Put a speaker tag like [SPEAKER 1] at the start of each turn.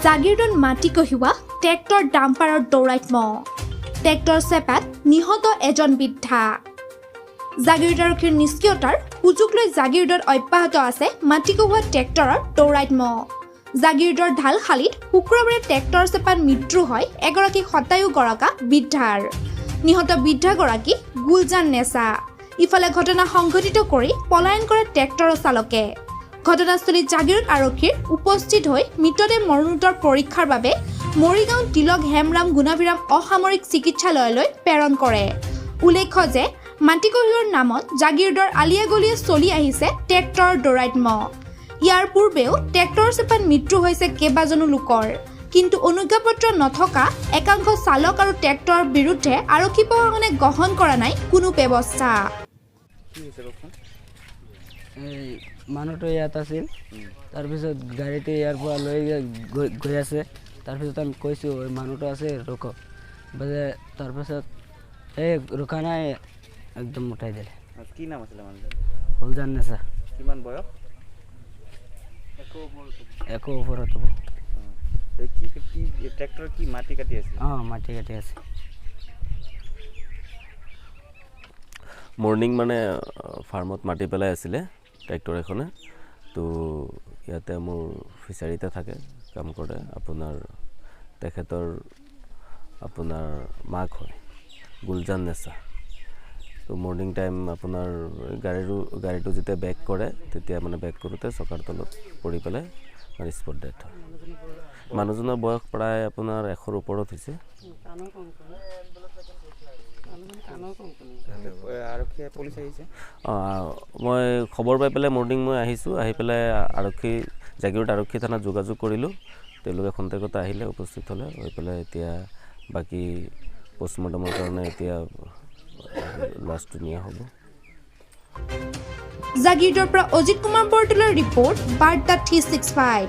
[SPEAKER 1] জাগীৰোডত মাটি কঢ়িওৱা ট্ৰেক্টৰ ডাম্পাৰৰ দৌৰাত্ম্য। ট্ৰেক্টৰ চেপাত নিহত এজন বৃদ্ধা। জাগীৰোড আৰক্ষীৰ নিষ্ক্ৰিয়তাৰ সুযোগ লৈ জাগীৰোডত অব্যাহত আছে মাটি কঢ়োৱা ট্ৰেক্টৰৰ দৌৰাত্ম্য। জাগীৰোডৰ ঢালশালীত শুক্ৰবাৰে ট্ৰেক্টৰ চেপাত মৃত্যু হয় এগৰাকী শতায়ু গৰকা বৃদ্ধাৰ। নিহত বৃদ্ধাগৰাকী গুলজান নেচা। ইফালে ঘটনা সংঘটিত কৰি পলায়ন কৰে ট্ৰেক্টৰৰ চালকে। ঘটনাস্থলীত জাগীৰোড আৰক্ষীৰ উপস্থিত হৈ মৃতদেহ মৰণোত্তৰ পৰীক্ষাৰ বাবে মৰিগাঁও তিলক হেমৰাম গুণাভিৰাম অসামৰিক চিকিৎসালয়লৈ প্ৰেৰণ কৰে। উল্লেখ্য যে মাটি কঢ়িওৱাৰ নামত জাগীৰোডৰ আলিয়ে গলিয়ে চলি আহিছে ট্ৰেক্টৰৰ দৌৰাত্ম্য। ইয়াৰ পূৰ্বেও ট্ৰেক্টৰৰ চেপাত মৃত্যু হৈছে কেইবাজনো লোকৰ। কিন্তু অনুজ্ঞাপত্ৰ নথকা একাংশ চালক আৰু ট্ৰেক্টৰৰ বিৰুদ্ধে আৰক্ষী প্ৰশাসনে গ্ৰহণ কৰা নাই কোনো ব্যৱস্থা।
[SPEAKER 2] কি হৈছে কওকচোন?
[SPEAKER 3] এই মানুহটো ইয়াত আছিল, তাৰপিছত গাড়ীটো ইয়াৰ পৰা লৈ গৈ গৈ আছে। তাৰপিছত আমি কৈছোঁ, "ঐ, মানুহটো আছে, ৰখক।" বোলে তাৰপিছত এই ৰখা নাই, একদম উঠাই দিলে।
[SPEAKER 2] কি নাম আছিলে মানুহজন?
[SPEAKER 3] ফুলজান নেচা।
[SPEAKER 2] কিমান বয়স?
[SPEAKER 3] 100 ওপৰত হ'ব।
[SPEAKER 2] এই কি কি ট্ৰেক্টৰ কি মাটি কাটি আছিল?
[SPEAKER 3] অঁ, মাটি কাটি আছে।
[SPEAKER 4] মৰ্ণিং মানে ফাৰ্মত মাটি পেলাই আছিলে ট্ৰেক্টৰ এখনে। তো ইয়াতে মোৰ ফিচাৰীতে থাকে, কাম কৰে। আপোনাৰ তেখেতৰ আপোনাৰ মাক হয় গুলজান নেচা। তো মৰ্ণিং টাইম আপোনাৰ গাড়ীটো যেতিয়া বেক কৰে, তেতিয়া মানে বেক কৰোঁতে চকাৰ তলত পৰি পেলাই মানে স্পট ডেথ হয়। মানুহজনৰ বয়স প্ৰায় আপোনাৰ 100ৰ ওপৰত হৈছে।
[SPEAKER 2] আৰক্ষীয়ে পুলিচ আহিছে?
[SPEAKER 4] অঁ, মই খবৰ পাই পেলাই মৰ্ণিং মই আহিছোঁ। আহি পেলাই আৰক্ষী জাগীৰোড আৰক্ষী থানাত যোগাযোগ কৰিলোঁ। তেওঁলোকে খন্তেকতে আহিলে, উপস্থিত হ'লে, হৈ পেলাই এতিয়া বাকী পষ্টমৰ্টমৰ কাৰণে এতিয়া লাছটো নিয়া হ'ব।
[SPEAKER 1] জাগীৰোডৰ পৰা অজিত কুমাৰ বৰদলৈৰ ৰিপৰ্ট, বাৰ্তা 365।